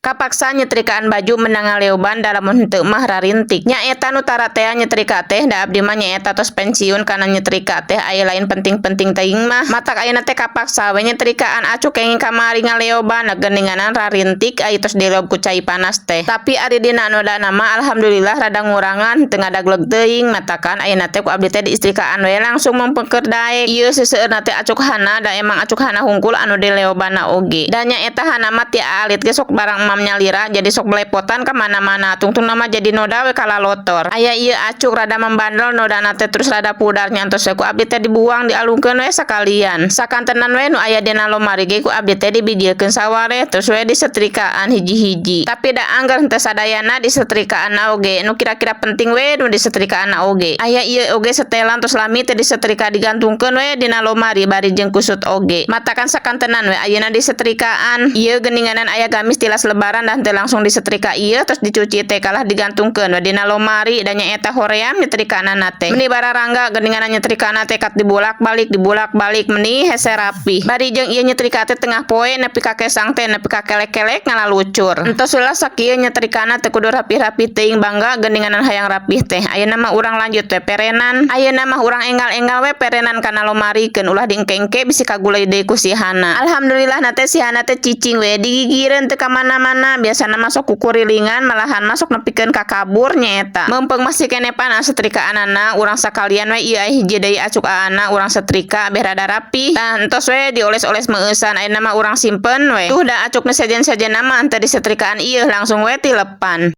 Kapaksa nyetrikaan baju menang ngaleoban, da lamun henteu mah rarintik. Nyaeta nu taratea nyetrika teh, da abdi mah nyaeta tos pensiun kana nyetrika teh, aya lain penting-penting teuing mah. Matak ayeuna teh kapaksa we nyetrikaan acuk kenging kamari ngaleoban, geuninganan rarintik ai tos dileob ku cai panas teh. Tapi ari dina nodana mah alhamdulillah rada ngurangan, teu ngadagleg teuing, matakan ayeuna teh ku abdi teh diistrikaan we langsung mumpung keur daek. Ieu seseueurna teh acuk Hana, da emang acuk Hana hungkul anu dileobanna oge. Da nyaeta Hana mah ti alit ge sok barang emam nyalira, jadi sok belepotan ka mana-mana, tungtungna mah jadi noda we kalalotor. Aya ieu acuk rada membandel nodana teh, terus rada pudar, nya entos we ku abdi teh dibuang, dialungkeun we sakalian. Sakantenan we nu aya dina lomari ge ku abdi teh dibijilkeun sawareh, terus we disetrikaan hiji-hiji. Tapi da angger henteu sadayana disetrikaanna oge, nu kira-kira penting we nu disetrikaanna oge. Aya ieu oge setelan tos lami teu disetrika, digantungkeun we dina lomari bari jeung kusut oge. Matakan sakantenan we ayeuna disetrikaan. Ieu geuninganan aya gamis tilas Lebaran dan teu langsung disetrika ieu, terus dicuci teh kalah digantungkeun we dina lomari, da nyaeta hoream nyetrikaanana teh. Meni bararangga geuninganan nyetrikaanna teh, kat dibulak-balik dibulak-balik meni hese rapih. Bari jeung ieu nyetrika teh tengah poe nepi ka kesang teh nepi ka kelek-kelek ngalalucur. Entos we lah sakieu nyetrikaanna, teu kudu rapih-rapih teuing, bangga geuninganan hayang rapih teh. Ayeuna mah urang lanjut we perenan. Ayeuna mah urang enggal-enggal we perenan kana lomari, keun ulah diengke-engke bisi kagulai deui ku si Hana. Alhamdulillah na teh si Hana teh cicing we digigireun, teu ka mana-mana, biasana mah sok kukurilingan, malahan masuk nepikeun ka kabur nyaeta. Mumpung masih keneh panas setrikaanana, urang sakalian we ieu aya hiji deui acuk aana urang setrika beh rada rapih. Tah, entos we dioles-oles meueusan, ayeuna mah urang simpen we. Tuh, da acuk nu sejen-sejenna mah henteu disetrikaan ieu, langsung we tilepan.